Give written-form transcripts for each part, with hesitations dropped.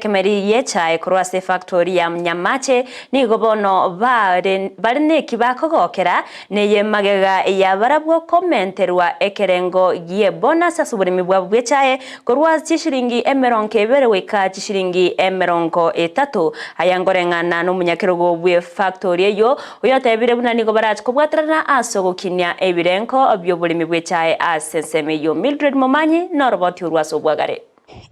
Ekemeri gi'echae korwa ase efactori ya Nyamache nigo bono bare bare neki bakogokera, neye magega ya barabwo komenterwa ekerengo gi'ebonus ase oboremi bwabo bw'echae korwa chishilingi emerongo ebere goika chishilingi emerongo etato. Aya nkoreng'ana nomonyakerogo bw'efactori eyio oyotebire buna nigo barache kobwaterana ase ogokinia ebirengo bi'oboremi bw'echae ase ensemo eyio. Mildred Momanyi noroboti orwo ase obwagare.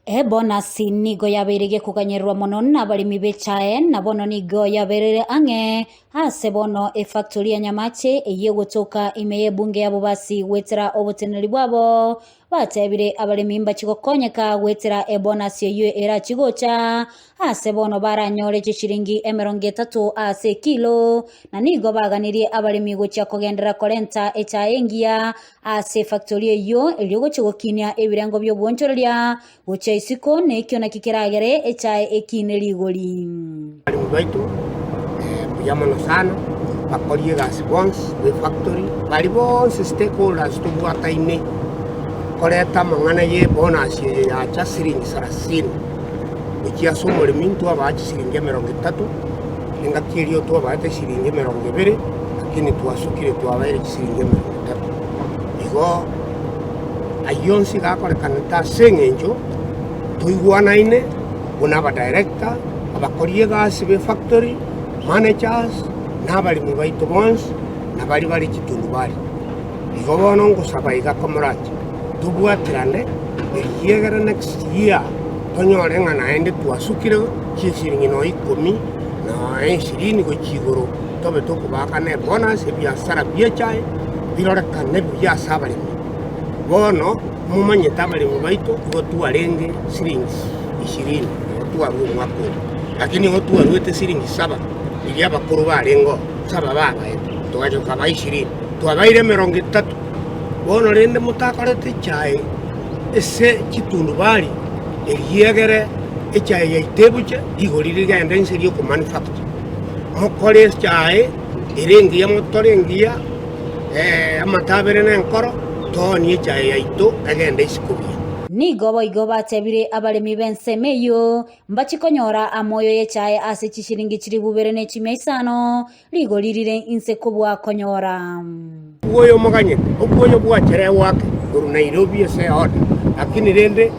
Ebonasi nigo yabeire gekoganyererwa mono nabaremi b'echae, na bono nigo yabereire ang'e ase bono efactori ya Nyamache eyio egotoka ime y'ebunge ya Bobasi goetera oboteneneri bwabo. Batebire abaremi mbachi gokonyeka goetera ebonasi eyio erachi gocha ase bono baranyore chishilingi emerongo etato ase ekilo, na nigo baganirie abaremi gochia kogenderera korenta echae engiya ase efactori eyio, erio gochia gokinia ebirengo bi'obwonchoreria gochia isiko, na ekio nakio keragere echae ekiine rigori. Abaremi baito mbuya mono sana, bakorie egasi bonsi be factory, baria bonsi stakeholders tobwataine koreta amang'ana ye bonus eye yacha siringi sarasini gochia ase omoremi ntwabaa chisiringi emerongo etato, engaki eria twabaete esiringi emerongo ebere, lakini twasukire twabaire chisiringi emerongo etato. Igo ayio onsi gakorekanete ase eng'encho toigwanaine buna abadirector, abakori egasi b'efactory, managers, na abaremi baito bonsi, na baria bare chitundubari. Igo bono ngosaba iga komorache tobwaterane, ekiagera next year tonyore ng'a naende twasukire chisiringi nonya ikomi, nonya ishirini gochia igoro, tobe tokobaakana ebonus, ebiasara bi'echae birorekane buya ase abaremi. Bono momanyete abaremi baito igo twarenge siringi ishirini igo twarua omwaka oyo, lakini igo twaruete siringi saba riria abakoro barenge oo, saba babaete, togacha tokabaa ishirini, twabaire emerongo etato. Bono rende motakorete echae ase chitundubari, erio egere echae yaito ebuche, rigori rigende inse riokomanufacture. Mokore echae ere engiya motore engiya, amatabere na enkoro, toonie echae yaito egende isiko buya. Nigo boigo batebire abaremi b'ensemo eyio, Mbachie konyora amoyo y'echae ase chishilingi chilifu ibere ne chimia isano, Rigori rire inse kobua konyora. Obwoyo omoganyete, obwoyo bwacherewa ake korwa Nairobi ase eorder, lakini rende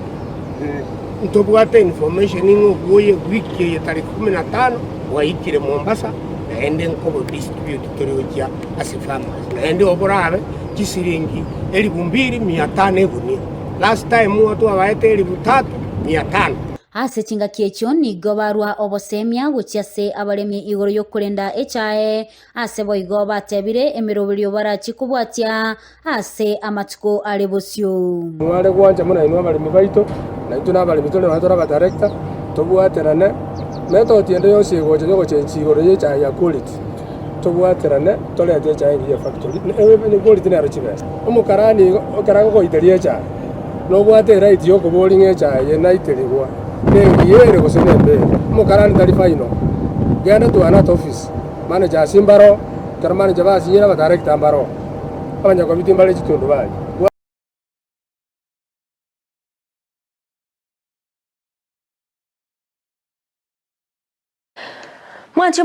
ntobwate information ng'a obwoyo ewiki eye tariki kumi na tano bwaikire Mombasa naende nkobo distribute tore gochia ase farmers naende oborabe chisiringi elifu mbili mia tano egunia. Last time nigo twabaete elifu tatu mia tano. Ase chingaki echio nigo barua obosemia gochia ase abaremi igoro y'okorenda echae, ase boigo batebire emeroberio barachie kobwatia ase amatuko are bosio. Mware gwancha buna inwe abaremi baito, na intwe nabaremi tore nonya tore abadirector, tobwaterane method ende yonsi egocha yogochenchia igoro ye echae ya quality, tobwaterane torete echae engiya efactory, ne quality nero chibesa. Omokarani igo ekero agogoiteria echae, Nobwate eright yokoboria ng'a echae eye naiterigwa nengiya ere gose nembe ere. Omokarani tari final. Genda twana ase office, manager ase mbaro, ekero manager basinyire abadirector mbaro, abanyakobiti mbare chitundubari. Mwanche.